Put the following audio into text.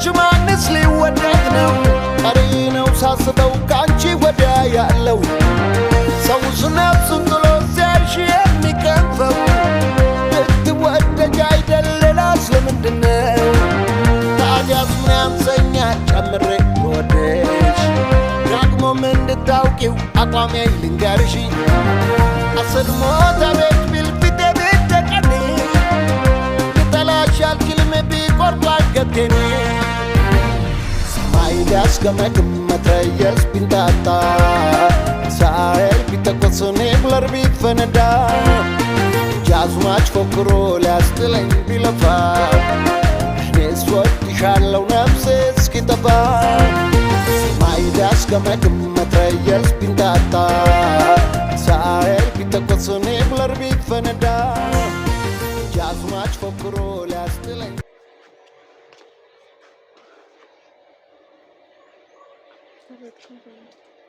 እንዳንቺ ማንስ ሊወደድ ነው? ቀሪ ነው ሳስበው ከአንቺ ወዲያ ያለው። ሰውስ ነፍሱን ጥሎ ሲያይሽ የሚከንፈው ብትወደጅ አይደል? ሌላስ ለምንድነው? ታዲያስ ምን ያንሰኛል ጨምሬ ብወድሽ? ደግሞም እንድታውቂው አቋሜን ልንገርሽ፣ አስር ሞት አቤት ቢል ፊቴ ቢደቀን ልጠላሽ አልችልም ቢቆርጡ አንገቴን። ሰማይ ቢያስገመግም፣ መትረየስ ቢንጣጣ፣ ሚሳኤል ቢተኮስ፣ ኒውክለር ቢፈነዳ፣ ጃዝማች ፎክሮ ሊያስጥለኝ ቢለፋ፣ እኔስ ወድሻለሁ ነፍሴ እስኪጠፋ። ሰማይ ቢያስገመግም፣ መትረየስ ቢንጣጣ፣ ሚሳኤል ቢተኮስ፣ ኒውክለር ቢፈነዳ፣ ጃዝማች ፎክሮ ሊያስጥለኝ Tabii.